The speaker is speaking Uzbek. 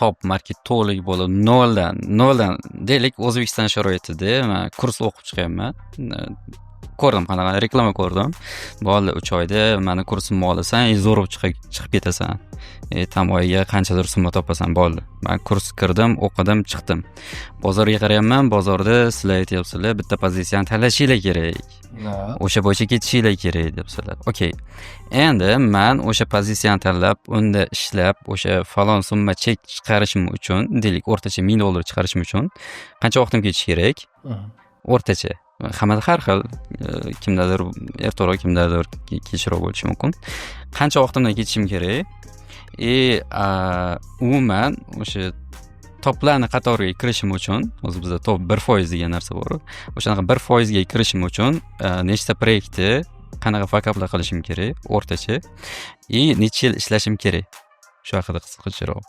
Top marketolog bo'lib, noldan deylik, O'zbekiston sharoitida man kurs o'qib chiqyapman. Ko'rdim, qanaqa reklama ko'rdim: "Bo'ldi, 3 oyda mani kursimni olasan и zo'r chiqib ketasan, и там oyiga qanchadir summa topasan". Bo'ldi, man kurs kirdim, o'qidim, chiqdim. Bozorga qarayapman, bozorda sizlar aytyapsizlar, bitta pozitsiyani tanlashinglar kerak, o'sha bo'yicha ketishinglar kerak, deyapsizlar. Okey, endi man o'sha pozitsiyani tanlab, unda ishlab, o'sha falon summa chek chiqarishim uchun, deylik, o'rtacha 1000 dollar chiqarishim uchun qancha vaqtim ketishi kerak o'rtacha? Hammada har xil, kimdadir ertaroq, kimdadir kechroq bo'lishi mumkin. Qancha vaqtimdan ketishim kerak и umuman o'sha toplarni qatoriga kirishim uchun, o'zi bizda top 1% degan narsa bor, o'shanaqa 1%ga kirishim uchun nechta proyektni, qanaqa fakaplar qilishim kerak o'rtacha и necha yil ishlashim kerak? Shu haqida qisqacharoq.